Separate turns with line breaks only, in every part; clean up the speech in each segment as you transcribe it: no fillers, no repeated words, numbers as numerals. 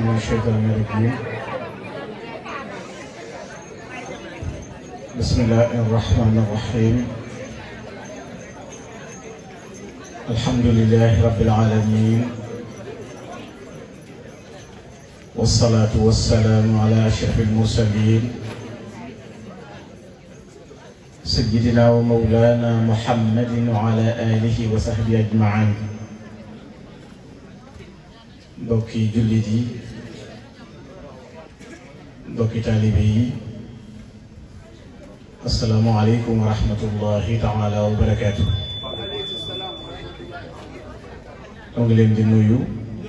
من الشيطان الرجيم بسم الله الرحمن الرحيم الحمد لله رب العالمين والصلاة والسلام على أشرف المرسلين سيدنا ومولانا محمد وعلى آله وصحبه أجمعين mbokki jullit yi mbokki taalibe yi assalaamu aleykum wa rahmatullahi taala wa barakaatu. ñoo ngi leen di nuyu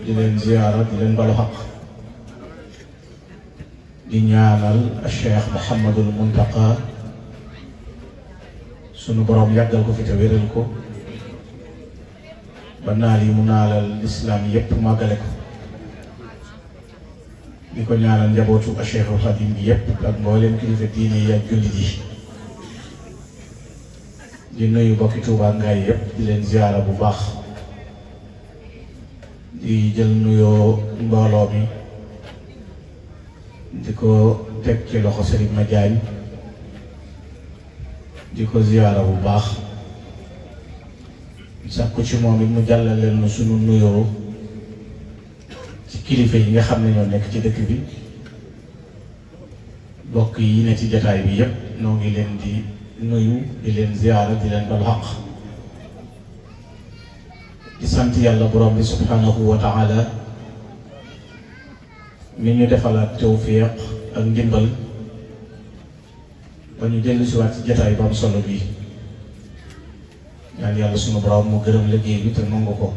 di leen ziyaara di leen balu xaq di ñaanal Cheikh Mouhamadul Muntaqa sunu borom yàggal ko fi te wéral ko ba naal yi mu naalal lislaam yépp màggale ko. di ko ñaanal njabootu Cheikhul Xadim bi yépp ak mboolem kilifa diine yi ak jullit yi di nuyu bokki Tuubaa Ngaay yépp di leen ziyaara bu baax di jël nuyoo mbooloo mi di ko teg ci loxo Serigne Madiagne di ko ziyaara bu baax sàkku ci moom it mu jàllaleel na sunu nuyoo ci kilifa yi nga xam ne ñoo nekk ci dëkk bi bokk yi ne ci jataay bi yépp noo ngi leen di nuyu di leen ziyaara di leen bal xaq di sant yàlla borom bi subhanahu wa taala mi ñu defalaat tawfiq ak ndimbal ba ñu dellu si waat ci jataay bu am solo bi ñaan yàlla sunu borom mu gërëm liggéey bi te nangu ko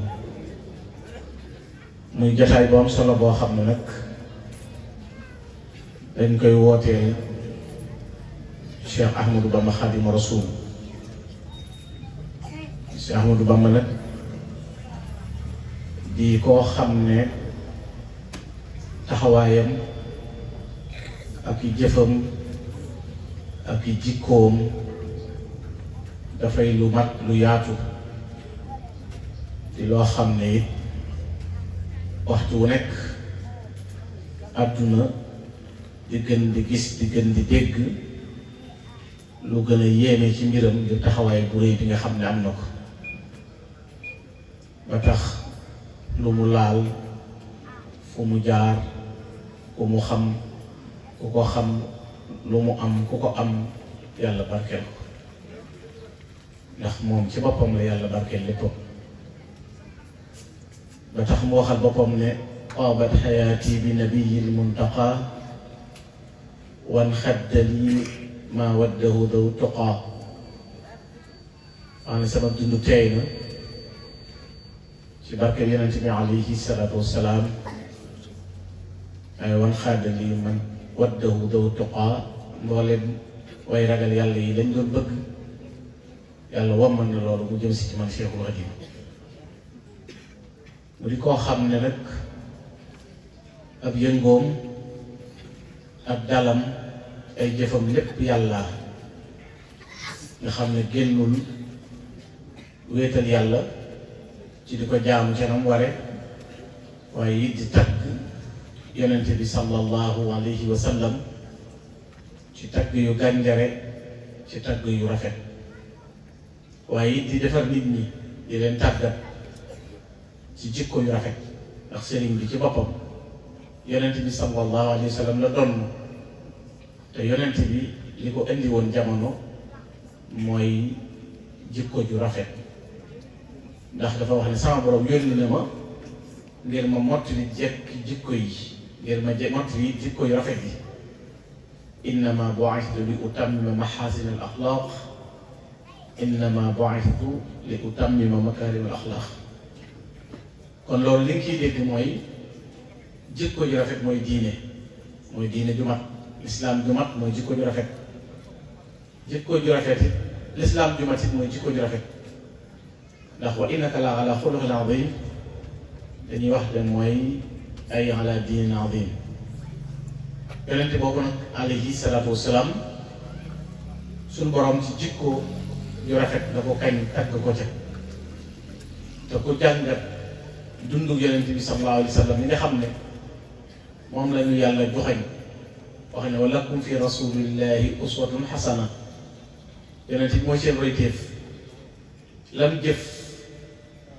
muy jataay bu am solo boo xam ne nag dañ koy wooteel Cheikh Ahmadou Bamba Xaadimu Rasuul. Cheikh Ahmadou Bamba nag di koo xam ne taxawaayam ak i jëfam ak i jikkoom dafay lu mat lu yaatu di loo xam ne it waxtu wu nekk àdduna di gën di gis di gën di dégg lu gën a yéeme ci mbiram ngir taxawaay bu rëy bi nga xam ne am na ko ba tax lu mu laal fu mu jaar ku mu xam ku ko xam lu mu am ku ko am yàlla barkeel ko ndax moom ci boppam la yàlla barkeel léppam ba tax mu waxal boppam ne taabat xayaati bi nabiyil muntaqa wan xaddali ma waddahu daw tuqaa maanaam sama dund teey na ci barkeel yonent bi alayhi salaatu wassalaam ay wan xaddali man waddahu daw tuqaa mboolem way ragal yàlla yi lañ doon bëgg yàlla wamman na loolu mu jëm si ci man Cheikhul Xadim mu di koo xam ne nag ab yëngoom ak dalam ay jëfam lépp yàlla nga xam ne génnul wéetal yàlla ci di ko jaamu ca nam ware waaye it di tagg yonent bi sallallahu alayhi wa sallam ci tagg yu gànjare ci tagg yu rafet waaye it di defar nit ñi di leen tàggat ci jikko yu rafet ndax sëriñ bi ci boppam yonent bi sallallahu alayhi wa sallam la doon te yonent bi li ko indi woon jamono mooy jikko ju rafet ndax dafa wax ne sama borom yónni na ma ngir ma mottali jekki jikko yi ngir ma mottali jikko yu rafet yi innama bu'ithtu li utammima mahasin al axlaq innama bu'ithtu li utammima makarim al axlaq kon loolu li nga ciy dégg mooy jikko ju rafet mooy diine ju mat lislaam ju mat mooy jikko ju rafet jikko ju rafet it lislaam ju mat it mooy jikko ju rafet ndax wa innaka la ala xuluqin azim dañuy wax de mooy ay ala diinin azim yonente boobu nag alayhi salaatu wasalaam suñ borom ci jikko ju rafet da ko kañ tagg ko ca te ku jàngat dundu yonent bi sallallahu alayhi wa sallam mi nga xam ne moom la ñu yàlla joxañ wax ne wa lakum fi rasulillahi uswatun xasana yonent bi mooy seen royteef lam jëf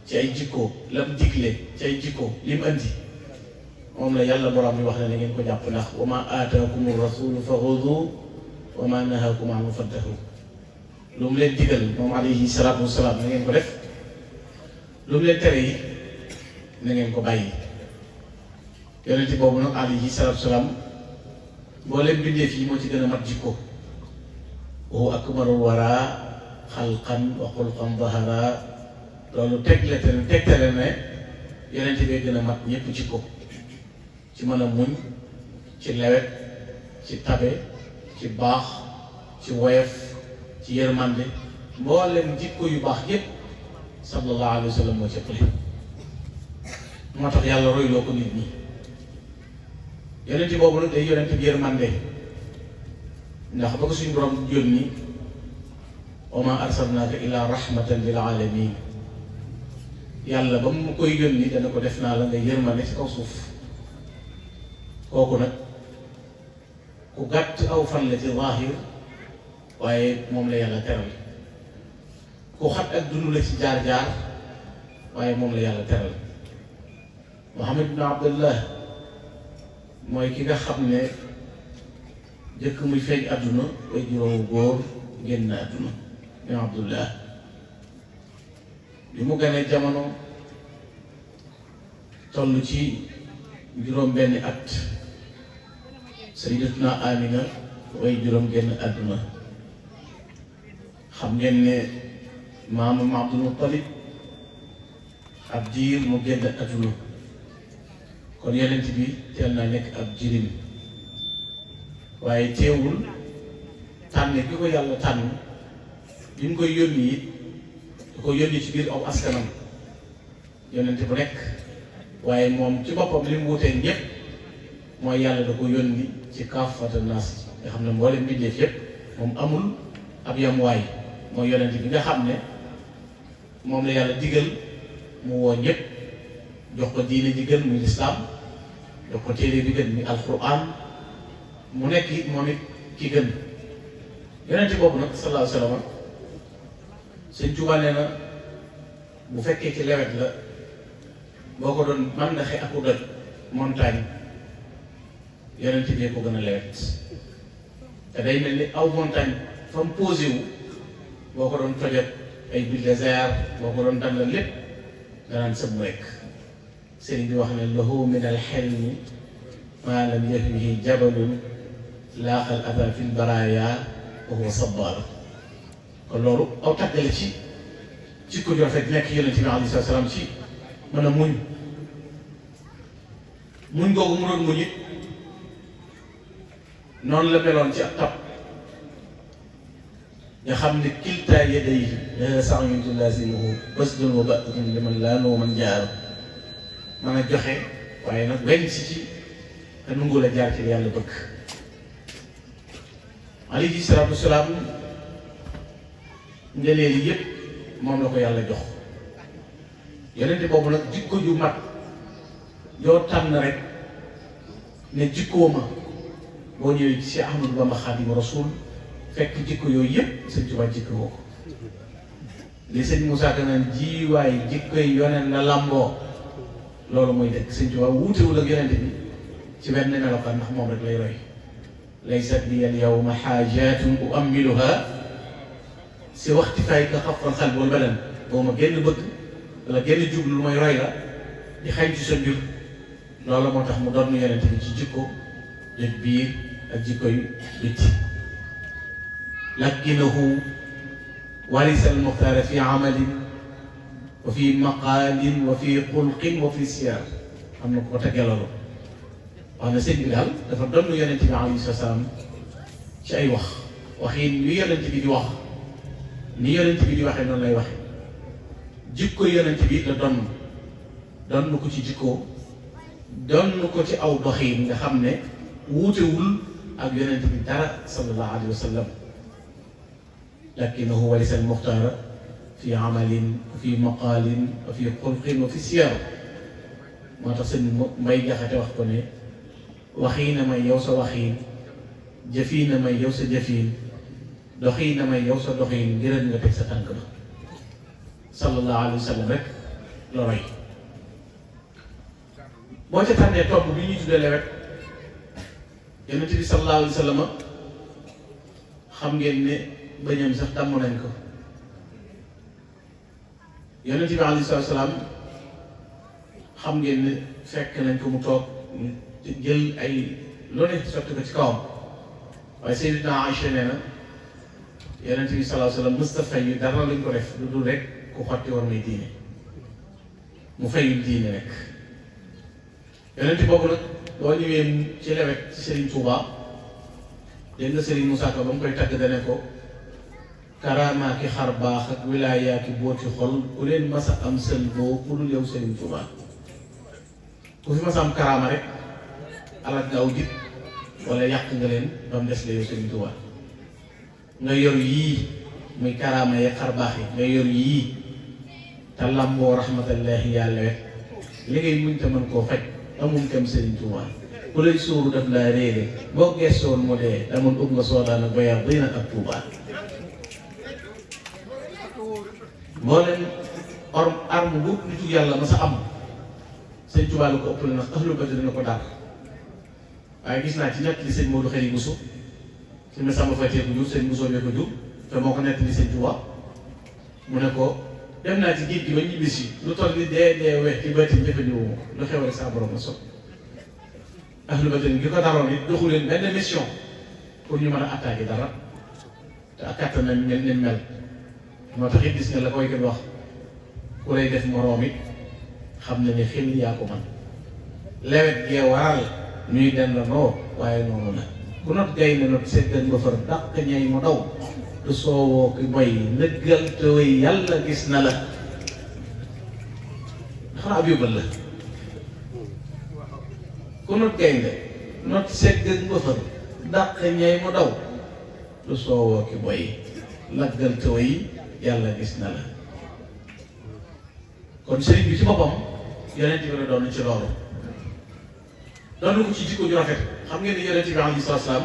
ci ay jikko lam digle ci ay jikko lim andi moom la yàlla borom bi wax ne na ngeen ko jàpp ndax wa ma aataakum rasulu fa xudu wa ma nahaakum anhu fantahu lu mu leen digal moom alayhi salaatu wasalaam na ngeen ko def lu mu leen tere yi na ngeen ko bàyyi yonent boobu nag alayhi salaatu wasalaam mboolem bindeef yi moo ci gën a mat jikko wa huwa akmalul waraa xalqan wa xulqan zahara loolu tegtale ne yonent bee gën a mat ñëpp jikko ci mën a muñ ci lewet ci tabe ci baax ci woyof ci yërmande mboolem jikko yu baax yépp sallallahu alayhi wa sallam moo ci ëppale moo tax yàlla royloo ko nit ñi yonent boobu nag day yonent bi yërmande ndax ba ko suñu borom yónni wa ma arsalnaaka illa rahmatan lil alamin yàlla ba mu koy yónni dana ko def naa la nga yërmande ci kaw suuf kooku nag ku gàtt aw fan la ci zaahir waaye moom la yàlla teral ku xat ak dund la ci jaar-jaar waaye moom la yàlla teral Muhammad ibn Abdullah mooy ki nga xam ne jëkk muy feeñ àdduna way juróomu góor génn àdduna ibn Abdullah li mu ganee jamono toll ci juróom benni at sayyidatuna Amina way juróom génn àdduna xam ngeen ne maamam Abdul Muttalib ab diir mu génn àdduna kon yonent bi teel naa nekk ab jirim waaye teewul tànn bi ko yàlla tànn bi mu koy yónni it da ko yónni ci biir aw askanam yonent bu nekk waaye moom ci boppam li mu wutee ñëpp mooy yàlla da ko yónni ci kaafata naas nga xam ne mboolem mbindeef yëpp moom amul ab yamuwaay mooy yonent bi nga xam ne moom la yàlla digal mu woo ñëpp jox ko diine ji gën muy lislaam jox ko téere bi gën muy alquran mu nekk it moom it ki gën yonent boobu nag sallallahu alayhi wa sallam Sëñ Tuubaa nee na bu fekkee ci lewet la boo ko doon màndaxe ak doj montagne yonent bi ko gën a lewet te day mel ni aw montagne fa mu posé wu boo ko doon tojot ay bulldozer boo ko doon dandal lépp danaan sëb rek sëriñ bi wax ne lahu min alxelmi maa lam yahwihi jabalun laaxal aba fi lbaraya wa huwa sabbaar kon loolu aw tàggale ci ko ju rafet nekk yonent bi alayhi salaam ci mën a muñ googu mu doon muñ it noonu la meloon ci ak tab nga xam ne kiltaa yadayhi sa'yun lazimuhu basdun wa ba'dun liman laanoo man jaar mën a joxe waaye nag wenn ci te nungu la jaar ci yàlla bëgg alayhi salaatu wasalaam ngeneel yépp moom la ko yàlla jox yonente boobu nag jikko ju mat yoo tànn rek ne jikkoo ma boo ñëwee ci Cheikh Ahmadou Bamba Xaadimu Rasuul fekk jikko yooyu yëpp sëñ Tuubaa jikko woo ko li sëñ Moussa Ka naan jiwaay jikkoy yoneen la lamboo loolu mooy dëkk sëñ Tuubaa wuutewul ak yonente bi ci benn melokaan ndax moom rek lay roy laysat li al yawma xaajatun uammiluha si waxti fay ka xafal xal boolu badan boo ma génn bëgg wala génn jublu lu may roy la di xañ ci sa mbir loolu moo tax mu doon yonente bi ci jikko jëg biir ak jikko yu bitti lakinahu warisa al muxtaara fi amalin wa fi maqaalin wa fi xulqin wa fi siyar am na ko teggee loolu wax na sëñ bi daal dafa doon yonente bi alayhi salaam ci ay wax waxin li yonente bi di wax ni yonente bi di waxee noonu lay waxe jikko yonente bi la doon ko ci jikko doon ko ci aw doxiin nga xam ne wuutewul ak yonente bi dara sallallahu alayhi wa sallam lakinahu warisa al muxtaara fi amalin wa fi maqaalin wa fi xulqin wa fi siyar moo tax sëñ Mbay Jaxate wax ko ne waxii na may yow sa waxiin jëfii na may yow sa jëfiin doxii na may yow sa doxiin ngërëm nga teg sa tànk ba sallallahu alayhi wa sallam rek la roy boo ca tànnee tomb bi ñuy tuddee lewet yonent bi sallallahu alayhi wa sallam xam ngeen ne bëñam sax damm nañ ko yonent bi alayhi salaam xam ngeen ne fekk nañ ko mu toog jël ay lu ne sotti ko ci kawam waaye Sayyidatuna Aïcha nee na yonent bi sallallahu alayhi wa sallam Mustafa yi dara lañ ko def lu dul rek ku xotti war may diine mu fayul diine rek yonent boobu nag boo ñëwee ci lewet ci Serigne Touba dégg nga Serigne Moussa Ka ba mu koy tagg dane ko karaamaa ki xar baax ak wilaayaa ki booti xol ku leen masa am sël boo ku dul yow Serigne Touba ku fi masa am karaama rek alal nga aw jit wala yàq nga leen ba mu des la yow Serigne Touba nga yor yii muy karaama yi xar baax yi nga yor yii te lamboo rahmatallahi yàlla wet li ngay muñ te mën koo faj amum tem Serigne Touba ku lay sóoru daf laa réere boo gestoon mu dee damoon ëpp nga soodaan ak bayaar dina ak Touba mboolem arme bu nitu yàlla ma sa am sëñ Touba la ko ëppale ndax ahlu badr dina ko dar waaye gis naa ci nett li sëñ Modou Xëri Bousso si ma sàmm faytee ko jur sëñ Bousso bee ko jur te moo ko nett li sëñ Touba mu ne ko dem naa ci géej gi ba ñibbisi lu toll ni dee weex ci bëtin jëfandikoo ma ko lu xew rek saa borom la sot ahlu badr gi ko daroon it doxu leen benn mission pour ñu mën a attaquer dara te ak kàttan nañ ngeen mel moo tax it gis nga la koy gën wax ku lay def moroom it xam na ne xel yaa ko man lewet gee waral ñuy den la noo waaye noonu la ku not gay ne not seggan ba far dàq ñay mu daw du soowoo ki boy nëggal te way yàlla gis na la xanaa ab yóbbal la ku not gay ne not seggan ba far dàq ñay mu daw du soowoo ki boy laggal te way yàlla gis na la kon sëriñ bi ci boppam yonent bi la doon ci loolu doon ko ci jikko ju rafet xam ngeen ne yonent bi alayhi salaam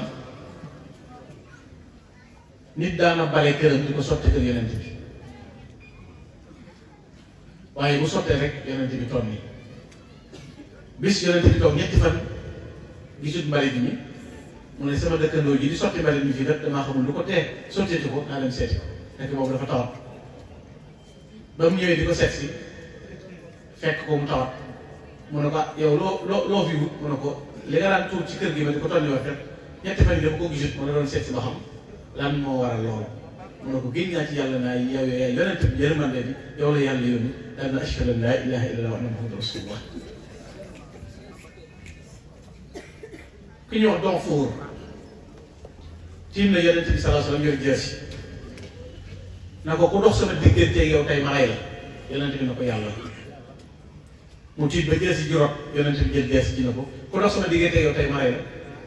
nit daana bale këram di ko sotti kër yonent bi waaye bu sottee rek yonent bi toog ni bis yonent bi toog ñetti fan gisut mbalit mi mu ne sama dëkkandoo ji di sotti mbalit mi fii kat damaa xamul lu ko tee sotteetu ko naa dem seeti ko nekk boobu dafa tawat ba mu ñëwee di ko seet si fekk ko mu tawat mu ne ko yow loo fi wut mu ne ko li nga daan tuur ci kër gi ba di ko tonni wax rek ñetti fan yi dama ko gisut mu ne doon seet si ba xam lan moo waral loolu mu ne ko génn naa ci yàlla naa yow yaay yonent bi yërmande bi yow la yàlla yónni daal na ashhadu an laa ilaaha illallah wa anna muhammadan rasulullah ki ñuy wax don fóor tiim na yonent bi sallallahu alayhi wa sallam yor jeesi na ko ku dox sama digganteeg yow tey ma rey la yonent bi na ko yàlla mu tiit ba jeesi ji rot yonent bi jël jeesi ji na ko ku dox sama digganteeg yow tey ma rey la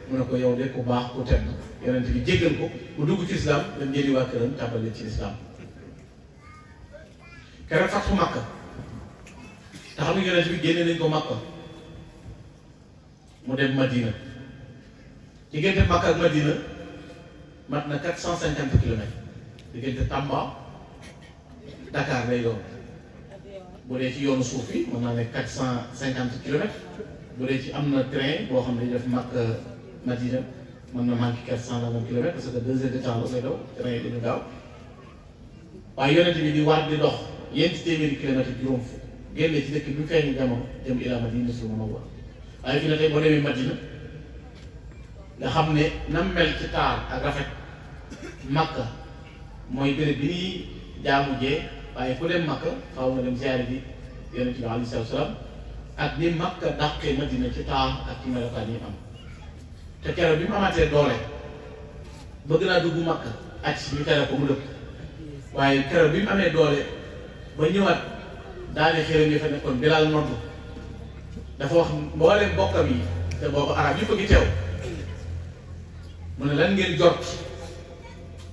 mu ne ko yow de ku baax ku tedd yonent bi jéggal ko mu dugg ci lislaam dem jëli waa këram tàbbal leen ci lislaam keroog fatxu Makka te xam nga yonent bi génne nañ ko Makka mu dem Madina diggante Makka ak Madina mat na 450 kilomètres diggante Tamba Dakar lay doon bu dee ci yoonu suuf yi mën naa ne 450 kilomètres bu dee ci am na train boo xam ne def Makka Madina mën na manqué 400 kilomètres parce que 2 heures de temps la lay daw train yi dañu gaaw waaye yonent bi di war di dox yénti téeméeri kilomètres juróom fukk génne ci dëkk bi feeñu jamono jëm ilaa Madinatul Munawwara waaye fi ne tey boo demee Madina nga xam ne nam mel ci taar ak rafet Makka mooy béréb bi ñuy jaamu jee waaye ku dem Makka xaw nga dem ziyaare bi yonent bi alayhi salaatu wa salaam ak ni Makka dàqee Madina ci taar ak ci melokaan yi am te keroog bi mu amatee doole bëgg naa dugg Makka aj ñu tere ko mu dëpp waaye keroog bi mu amee doole ba ñëwaat daane xéram yi fa nekkoon Bilaal noddu dafa wax mbooleem bokkam yi te boobu arab yi ko gi teew mu ne lan ngeen jort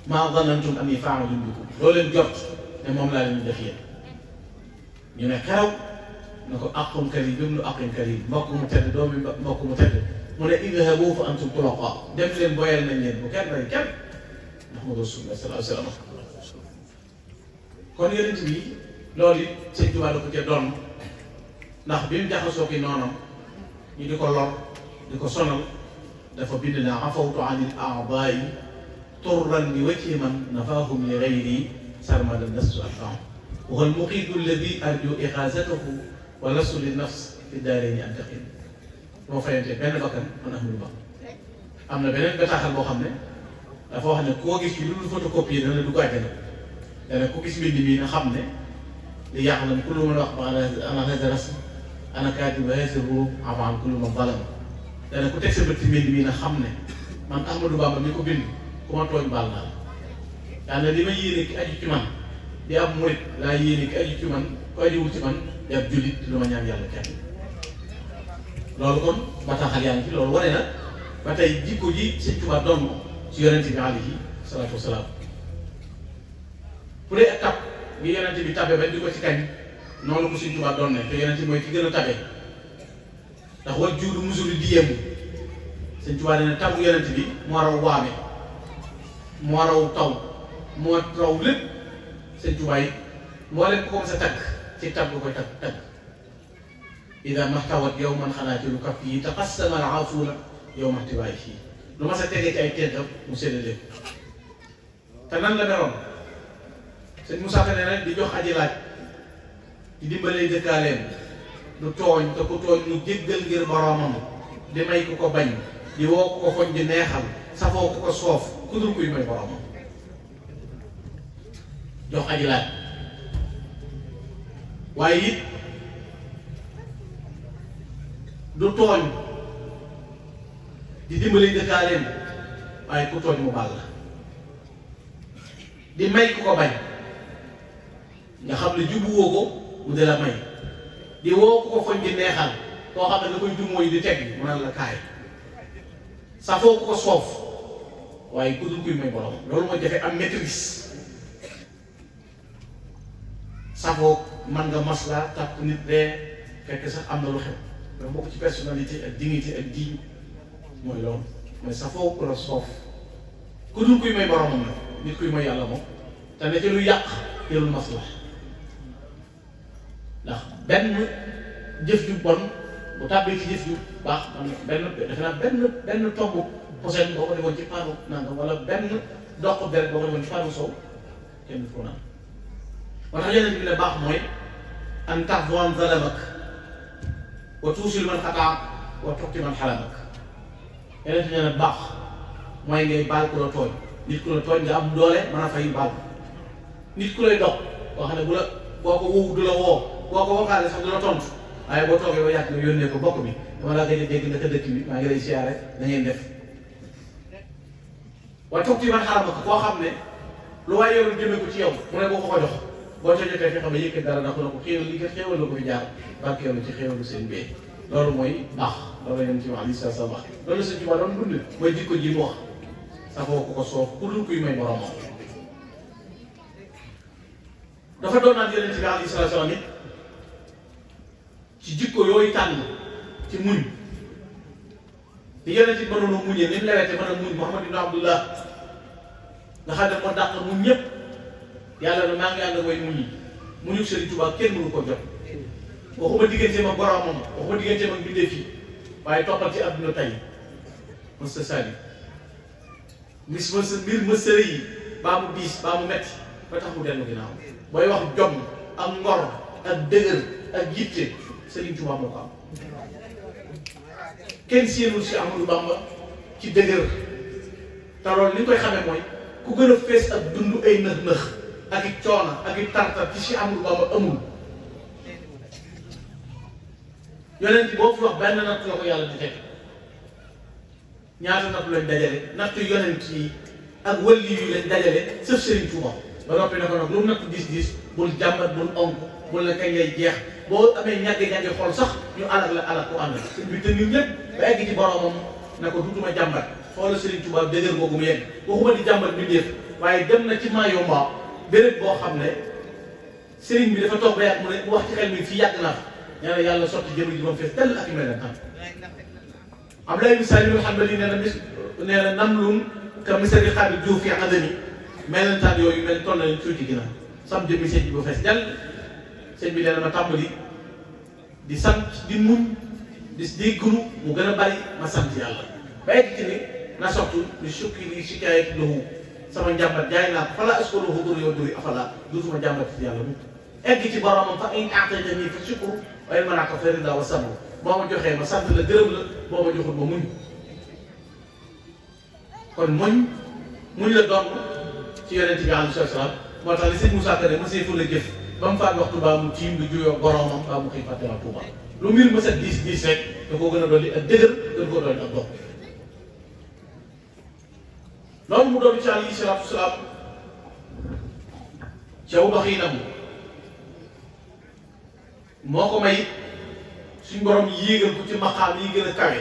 maa zanantum anni faa'ilun bikum loo leen jort ne moom laa leen def yéen ñu ne xeraw na ko aqun karim bi mu nu aqun karim mbokk mu tedd doomi mbokk mu tedd mu ne idhabu fa antum tulaqa dem leen boyal nañ leen bu kenn rey kenn Muhammadu Rasulullah sallallahu alayhi wa sallam. kon yonent bi loolu it sëñ Tuubaa da ko ca doon ndax bi mu jaxasoo ki noonam ñu di ko lor di ko sonal dafa bind na afawtu anil a'daa'i turran li wajhi man nafaahum li ghayri sarmadan lastu atba'u wa huwa al-muqiitu alladhi arju ighaathatahu wa lastu li nafs fi daarayni antaqim. moo fayante benn bakkan man Ahmadou Ba am na beneen bataaxal boo xam ne dafa wax ne koo gis ci lu dul photocopie dana dugg àjjana dana ku gis mbind mi na xam ne li ya'lam kullu man wax ba ana haadha rasm ana kaatibu haadha ruub afa an kulli man zalama dana ku teg sa bët ci mbind mi na xam ne man Ahmadou Bamba mi ko bind ku ma tooñ baal naa la. daanaka li ma yéene ki aju ci man di ab murit laa yéene ki aju ci man ku ajuwul ci man di ab jullit lu ma ñaan yàlla kenn. loolu kon bataaxal yaa ngi ci loolu wane na ba tey jikko ji Sëñ Tuubaa doon ci yonent bi alayhi salaatu wa salaam. bu dee ak tab bi yonent bi tabe ba di ko ci kañ noonu ko Sëñ Tuubaa doon ne te yonent mooy ki gën a tabe ndax wal juudu musulu di yembu Sëñ Tuubaa ne tabu yonent bi moo raw waame moo raw taw moo raw lépp. Sëñ Tuubaa yi moo leen ko sa tagg ci tab nga koy tagg ida maxtawat yow man xanaatilu kaf yi taqassama al-aafuuna yow maxtiwaay fii lu ma sa tegee ci ay teggam mu séddale te nan la meroon sëñ Moussa Ka nee na di jox aji laaj di dimbalee dëkkaaleem du tooñ te ku tooñ mu jéggal ngir boroomam di may ku ko bañ di woo ku ko foñ di neexal safoo ku ko soof ku dul kuy may boroomam jox aji laaj waaye it du tooñ di dimbali dëkkaaleem waaye ku tooñ mu baal la di may ku ko bañ nga xam ne jubbuwoo ko mu de la may di woo ku ko foñ di neexal koo xam ne da koy jummooy di teg mu naan la kaay safoo ku ko soof waaye ku dul kuy may borom loolu mooy jafe am maîtrise safoo man nga masla tàpp nit dee fekk sax am na lu xew dafa bokk ci personnalité ak dignité ak digne mooy loolu mooy safoo ku la soof ku dul kuy may boromam la nit kuy may yàlla moom te ne ci lu yàq yëlul masla ndax benn jëf ju bon bu tàbbee ci jëf ju baax man benn defe naa benn tomb posen boo ko defoon ci paanu nangam wala benn doq deret boo ko defoon ci paanu soow kenn du ko naan moo tax yeneen bi ne baax mooy an ta'fu man zalamak wa tuusil man xataak wa tuxti man xalamak yeneen bi ne baax mooy ngay baal ku la tooñ nit ku la tooñ nga am doole mën a fay baal nit ku lay dox boo xam ne bu la boo ko wóowu du la woo boo ko wokkaale sax du la tontu waaye boo toogee ba yàgg nga yónnee ko bokk bi dama laa gëj a dégg naka dëkk bi maa ngi lay siyaare na ngeen def waaye tuxti man xalamak koo xam ne lu waaye yorul jëmee ko ci yow mu ne boo ko jox boo ca jotee fi xam ne yëkkat dara ndax na ko xéewal li kat xéewal la ko fi jaar barkeelu ci xéewalu seen bee loolu mooy baax loolu yéen ci wax li sa wax loolu Sëñ Tuubaa doon dund mooy jikko ji mu wax safoo ko ko soof ku dul kuy may boromam dafa doon naan Yonent bi alayhi salaatu salaam it ci jikko yooyu tànn ci muñ di Yonent bi mënoon a muñee ni mu lewete mën a muñ Muhammad ibn Abdullah nga xam ne moo dàq muñ ñëpp yàlla na maa ngi ànd mooy muñ yi muñu Sëriñ Tuubaa kenn mënu ko jot waxuma digganteem ak boromam waxuma digganteem ak bindee fii waaye toppal ci àdduna tey mës ta sali mbir mës ta rëy baa mu diis baa mu metti ba tax mu dellu ginnaaw booy wax jom ak ngor ak dëgër ak yitte Sëriñ Tuubaa moo ko am kenn séenul si Ahmadou Bamba ci dëgër te loolu li ñu koy xamee mooy ku gën a fees ak dund ay nëx-nëx ak i coono ak i tartar ci si Ahmadou Bamba amul yonent boo fi wax benn natt la ko yàlla di teg ñaata natt lañ dajale nattu yonent yi ak wàlli yu lañ dajale sëf Sëriñ Tuubaa ba noppi ne ko nag lu mu natt diis bul jàmbat bul onk bul la kañ lay jeex boo amee ñàgge-ñàgge xool sax ñu alal la alal ko ànd suñ bi te ñun ñëpp ba egg ci boromam ne ko dutuma jàmbat xoola Sëriñ Tuubaa dëgër googu mu yegg waxuma di jàmbat mbindeef waaye dem na ci Mayumba béréb boo xam ne sëriñ bi dafa toog ba yàgg mu ne wax ci xel mi fii yàgg naa fa ñaane yàlla sotti jëmm ji ba mu fees dell ak i mel am Abdoulaye ibn Salim al-Hanbali nee na namlun ka misali xaari Diouf fi adami melentaan yooyu mel toll nañ tuuti ginnaaw sam jëmmi sëñ bi ba fees jàll sëñ bi nee na ma tàmbali di sant di muñ di dégglu mu gën a bari ma sant yàlla ba egg ci ni na soxtu ni sukki li shikaayat lahu sama njàmbat jaay naa ko fala askuluhu duri wa duri afala dootuma jàmbat ci yàlla mu egg ci boromam fa in a'taytani fa shukru wa in mana'ta fa rida wa sabr boo ma joxee ma sant la gërëm la boo ma joxul ma muñ kon muñ la doon ci yonent bi alayhi salaam moo tax li sëñ Moussa Kane ma seetu la jëf ba mu faat waxtu baa mu tiim lu juyoo boromam baa mu xëy fàtte waa Tuuba lu mbir ma set diis rek da koo gën a dolli ak dëgër gën koo dolli ak dox loolu mu doon ci alayhi salaatu salaam caw doxinam moo ko may suñ borom yéegal ko ci maqaam yi gën a kawe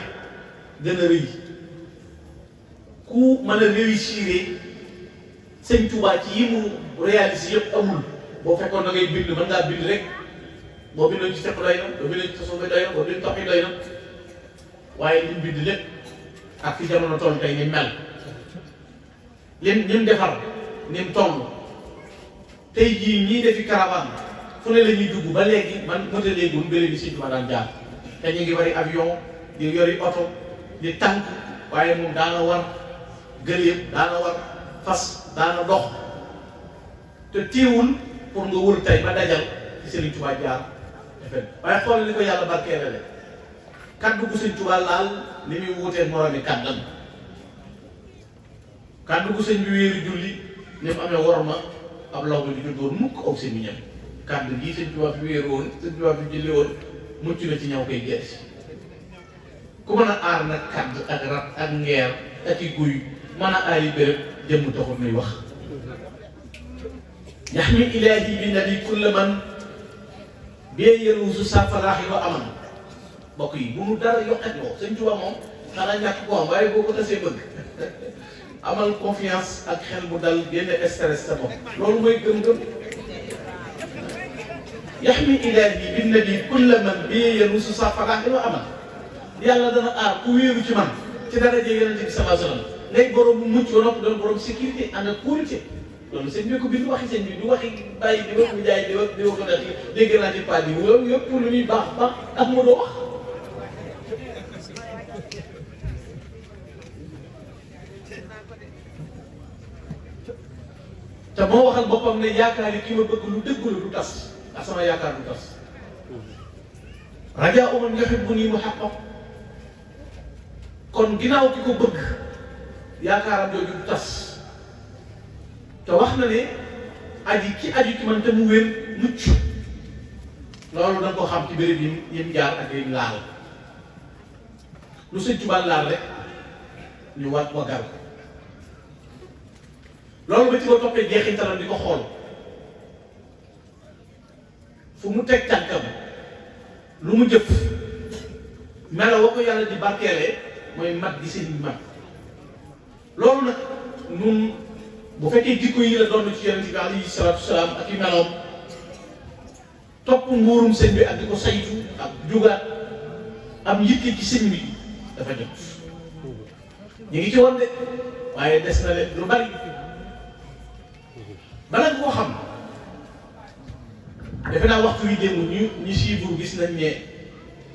gën a rëy ku mën a réussir sëñ Touba ci yi mu réalisé yëpp amul boo fekkoon da ngay bind mën ngaa bind rek boo bindoon ci fekk doy na boo bindoon ci tasoo doy na boo bindoon topp doy na waaye li mu bind lépp ak fi jamono toll tey ni mel ni mu defar ni mu toll tey jii ñii defi caravane fu ne la ñuy dugg ba léegi man mënta léegul mbële ni sëñ Touba daan jaar te ñu ngi bari avion di yori oto di tànk waaye moom daana war gëléem daana war fas daana dox te téewul pour nga wër tey ba dajal ci Sëriñ Touba jaar defe waaye xool li ko yàlla barkeelale kaddu gu Sëriñ Touba laal li muy wuutee moromi kàddam kaddu gu sëñ bi wéeru julli ni mu amee worma ab law ba di ko dóor mukk aw seen ñam kaddu gii Sëriñ Touba fi wéeru woon Sëriñ Touba fi julli woon mucc na ci ñaw koy gees ku mën a aar nag kadd ak rat ak ngeer ak i guy mën a aari béréb jëmm taxul nuy wax yaxmi ilaahi bi nabi kulla man bee yeruusu safalaaxi wa aman mbokk yi bu mu dara yokkat loo Sëñ Tuubaa moom xanaa ñàkk ko am waaye boo ko tasee bëgg amal confiance ak xel bu dal génne stress sa bopp loolu mooy gëm-gëm yaxmi ilaahi bi nabi kulla man bee yeruusu safalaaxi wa aman yàlla dana aar ku wéeru ci man ci daraja Yonent bi sallallahu alayhi wa sallam ngay borom bu mucc ba noppi doon borom sécurité ànd ak kóolute loolu sëñ bi ko bind waxi sëñ bi du waxi bàyyi di wax mu jaay di wax ko def dégg naa ci pas bi loolu yëpp lu ñuy baax baax ak mu doo wax te moo waxal boppam ne yaakaar yi ki ma bëgg lu dëgg la du tas ak sama yaakaar du tas rajaa man yuhibbuni muhaqqaq kon ginnaaw ki ko bëgg yaakaaram jooju du tas te wax na ne aji ci man te mu wér mucc loolu da nga ko xam ci béréb yi mu jaar ak yi laal lu Sëñ Tuubaa laal rek ñu waggal ko loolu ba ci ko toppee jeexintalam di ko xool fu mu teg tànkam lu mu jëf melo wa ko yàlla di barkeelee mooy mat gi seen mat loolu nag ñun bu fekkee jikko yi la doon ci Yonent bi alayhi salaatu salaam ak i meloom topp nguurum sëñ bi ak di ko saytu ak jugaat am yitte ci sëñ bi dafa jot ñu ngi ci woon de waaye des na leen lu bari bala nga ko xam defe naa waxtu wi démb ñu suivre gis nañ ne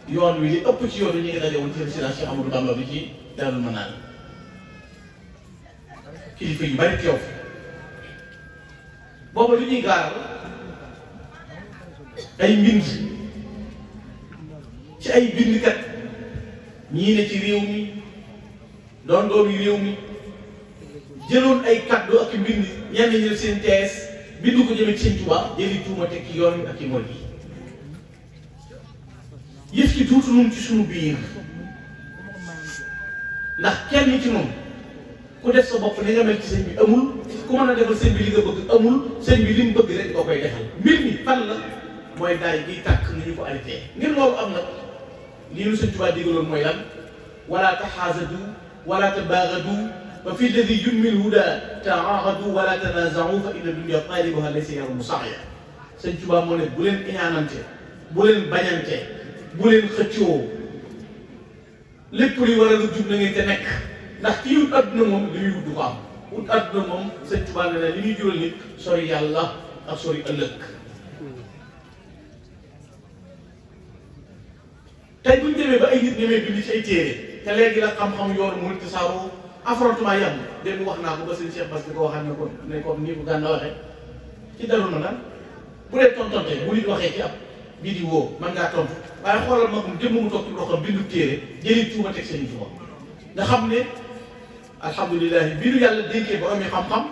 yoon wi li ëpp ci yoon wi ñu ngi daje woon ci résidence Cheikh Amadou Bamba bi ci Daarul Manaan kilifa yu bari teew booba lu ñuy gaaral ay mbind ci ay bindkat ñii ne ci réew mi doon doomi réew mi jëloon ay kaddu ak mbind ñenn ñi seen tees bindu ko jëme ci Sëñ Tuubaa jëli tuuma teg ci yoon wi ak ci mol yi yëf ci tuuti nun ci sunu biir ndax kenn ci noonu ku def sa bopp ni nga mel ci sëñ bi amul ku mën a defal sëñ bi li nga bëgg amul sëñ bi li mu bëgg rek doo koy defal mbir mi fan la mooy daay giy tàkk ni ñu ko arrêté ngir loolu am nag lii lu Sëñ Tuubaa digaloon mooy lan wala taxaasadu wala tabaagadu wa fi lladi yummil huda taahadu wala tanazau fa inna dunya taalibuha laysa yarumu saxya Sëñ Tuubaa moo ne bu leen iñaanante bu leen bañante bu leen xëccoo lépp li war a la jub na ngeen te nekk ndax ci wut adduna moom li muy wut du ko am wut adduna moom sëñ Tuubaa ne li ñuy jural nit sori yàlla ak sori ëllëg. tey bu ñu demee ba ay nit ñemee bind ci ay téere te léegi la xam-xam yoonu mu tasaaroo affrontement yam dem wax naa ko ba sëñ Cheikh Bass di ko waxaat ne ko nii ko Gana waxee ci Darou Manane bu dee tontonte bu nit waxee ci ab bii di woo man ngaa tontu waaye xoolal magum jëmm mu toog ci loxoom bindu téere jëli tuuma teg seen tuuma nga xam ne alhamdulilah bi nu yàlla dénkee borom yi xam-xam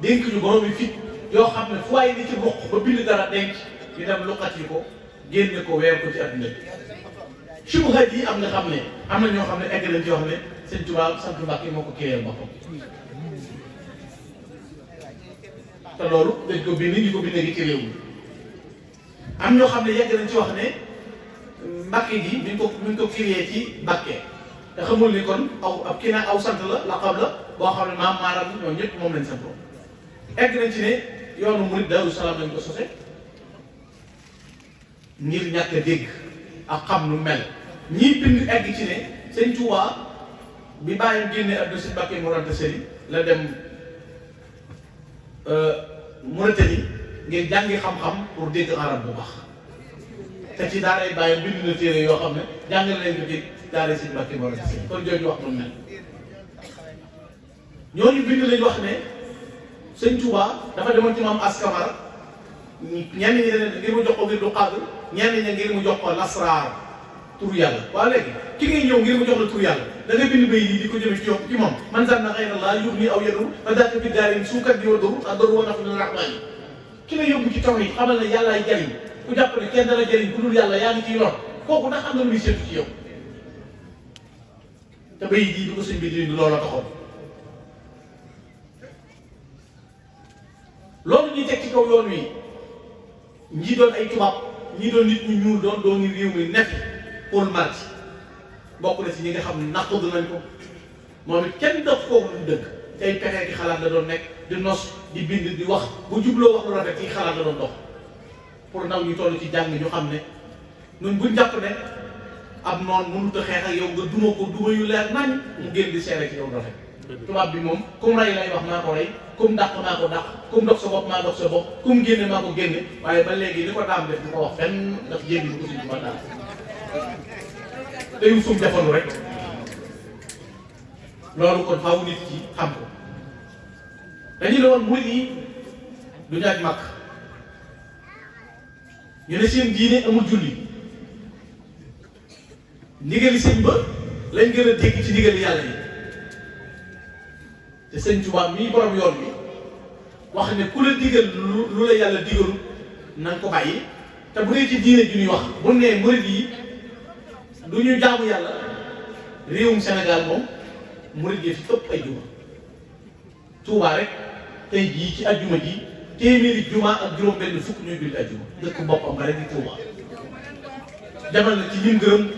dénk ñu borom yi fit yoo xam ne fu waaye ni ci roq ba bind dara denc ñu dem luqati ko génne ko weer ko ci àdduna bi subuhat yi am nga xam ne am na ñoo xam ne egg nañ ci wax ne sëñ Tuubaa sant Mbàkke moo ko créé boppam te loolu dañ ko bind ñi ko bind gi ci réew mi am ñoo xam ne yegg nañ ci wax ne Mbàkke gi mi ngi ko créé ci Mbàkke te xamul ni kon ab kii naa aw sant la laqab la boo xam ne maam maaram ñoom ñëpp moom lañ santoo egg nañ ci ne yoonu murid Daaru Salaam lañ ko sose ngir ñàkk a dégg ak xam nu mel ñii bind egg ci ne sëñ Tuubaa bi bàyyam génne àdduna si Mbàkke Mor Anta Sali la dem Mauritanie ngir jàngi xam-xam pour dégg arab bu baax te ci daaray bàyyam bind na téere yoo xam ne jàngale leen ko ci daaray si Mbàkke Mor Anta Sali kon jooju wax nu mel ñooñu bind lañ wax ne sëñ Tuubaa dafa demoon ci maam Askamara ñenn ñi ne ngir mu jox ko ngir du xaadir ñenn ñi ngir mu jox ko lasraar turu yàlla waaw léegi ki ngay ñëw ngir mu jox la turu yàlla da nga bind bay yi di ko jëme ci yow ci moom man zanna xayra Allah yughni aw yadur fa daaka bi daarin suukat bi wa dur adoru wa nafu rahmaani ki la yóbbu ci taw yi xamal ne yàllaay jariñ ku jàpp ne kenn dana jariñ ku dul yàlla yaa ngi ciy lor kooku ndax am na lu muy séntu ci yow te bay yi di ko sëñ bi di loola taxoon loolu ñuy teg ci kaw yoon wi ñii doon ay tubaab ñii doon nit ñu ñuul doon ni réew mi nekk Paul Marty bokk na si ñi nga xam ne naqadu nañ ko moom it kenn daf koo lu dëgg tey pexe ki xalaat la doon nekk di nos di bind di wax bu jubloo wax lu rafet ci xalaat la doon dox pour ndaw ñu toll ci jàng ñu xam ne ñun buñ jàpp ne ab noon mënut a xeex ak yow nga duma ko duma yu leer nañ mu génn di seere ci yow rafet tubaab bi moom comme rey lay wax maa ko rey comme dàq maa ko dàq comme dox sa bopp maa dox sa bopp comme génne maa ko génne waaye ba léegi li ko daam def du ko wax fenn ndax jéggi du ko suñu ba daal dayu sum defandu rek loolu kon faaw nit ci xam ko dañu ne woon murid yi du ñaaj màkk ñu ne seen diine amul julli ndigali sëñ ba lañ gën a dégg ci ndigali yàlla yi te sëñ Tuubaa mii borom yoon bi wax ne ku la digal lu la yàlla digalu na nga ko bàyyi te bu dee ci diine ju ñuy wax bu nee murid yi du ñu jaamu yàlla réewum Sénégal moom murid yi fi ëpp ay juma Tuubaa rek tey jii ci ajjuma ji téeméeri juma ak juróom-benn fukk ñuy julli ajjuma dëkk boppam nga rek di Tuubaa demal na ci lim gërëm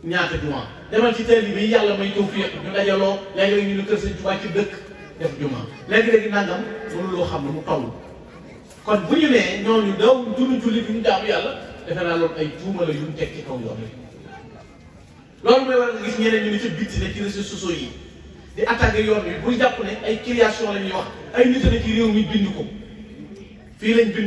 ñaata juma demal ci teel bi yàlla may tawfiq ñu dajaloo léegi-léegi ñu ne kër sëñ Tuubaa ci dëkk def juma léegi-léegi nangam mënuloo xam ne mu toll kon bu ñu nee ñooñu daw duñu julli bi ñu jaamu yàlla defe naa loolu ay tuuma la yu ñu teg ci kaw yoon loolu mooy war nga gis ñeneen ñu ne ca bitti ne ci réseaux sociaux yi di attaqué yoon wi bu jàpp ne ay création la ñuy wax ay nit a ci réew mi bind ko fii lañ bind